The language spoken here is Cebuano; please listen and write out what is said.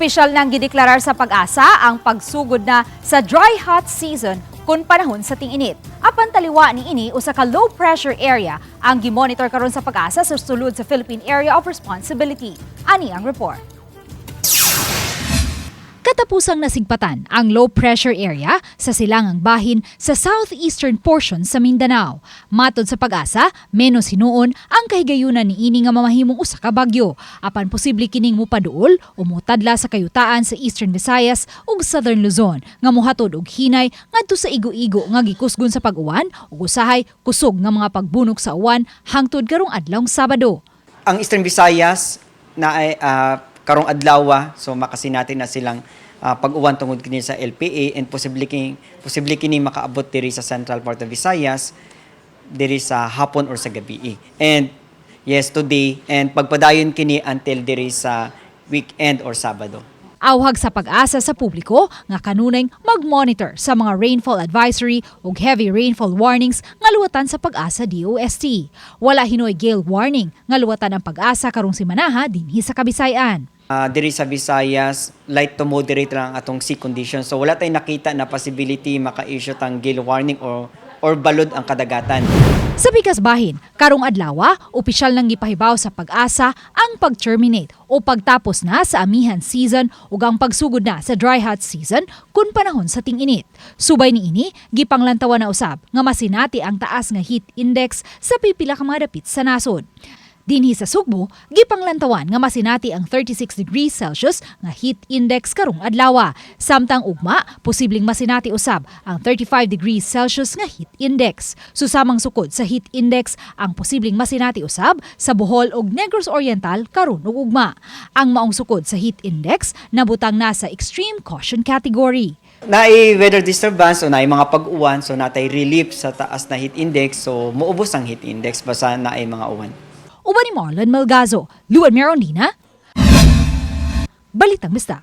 Opisyal nang gideklarar sa PAGASA ang pagsugod na sa dry hot season kun panahon sa ting-init. Apan taliwa ni ini, usa ka low pressure area ang gimonitor karon sa PAGASA sa sulod sa Philippine Area of Responsibility. Ani ang report. Katapusang nasigpatan ang low pressure area sa silangang bahin sa southeastern portion sa Mindanao. Matod sa PAGASA, menos hinuon ang kahigayunan ni ini nga mamahimong usa ka bagyo. Apan posible kining mupaduol o mutadla sa kayutaan sa Eastern Visayas ug Southern Luzon nga mohatod og hinay ngadto sa igo-igo nga gikusgon sa pag-uwan ug usahay kusog nga mga pagbunok sa uwan hangtod karong adlawng Sabado. Ang Eastern Visayas na ay karong adlaw, so makasinati na silang pag-uwan tungod kini sa LPA and posible kini makaabot diri sa central part of Visayas diri sa hapon or sa gabi. And yes, today and pagpadayon kini until diri sa weekend or Sabado. Awhag sa PAGASA sa publiko nga kanunay mag-monitor sa mga rainfall advisory ug heavy rainfall warnings nga luwatan sa PAGASA DOST. Wala hinoy gale warning nga luwatan ang PAGASA karong simanaha dinhi sa Kabisayan. Diri sa Visayas, light to moderate lang ang atong sea condition. So wala tayong nakita na possibility maka-issue tang gale warning or balod ang kadagatan. Sa pikas bahin, karong adlawa, opisyal nang gipahibaw sa PAGASA ang pag-terminate o pagtapos na sa amihan season ug ang pagsugod na sa dry hot season kun panahon sa ting-init. Subay niini, gipanglantawan na usab nga masinati ang taas nga heat index sa pipila ka mga dapit sa nasod. Dinhi sa Sugbo, gipanglantawan nga masinati ang 36 degrees Celsius nga heat index karong adlaw. Samtang ugma, posibleng masinati usab ang 35 degrees Celsius nga heat index. Susamang sukod sa heat index ang posibleng masinati usab sa Bohol ug Negros Oriental karon ug ugma. Ang maong sukod sa heat index nabutang na sa extreme caution category. Naay weather disturbance o naay mga pag-uwan, so natay relief sa taas na heat index, so muubos ang heat index basta naay mga uwan. Uban ni Marlon Melgazo, Luan Merondina, Balitang Bisdak.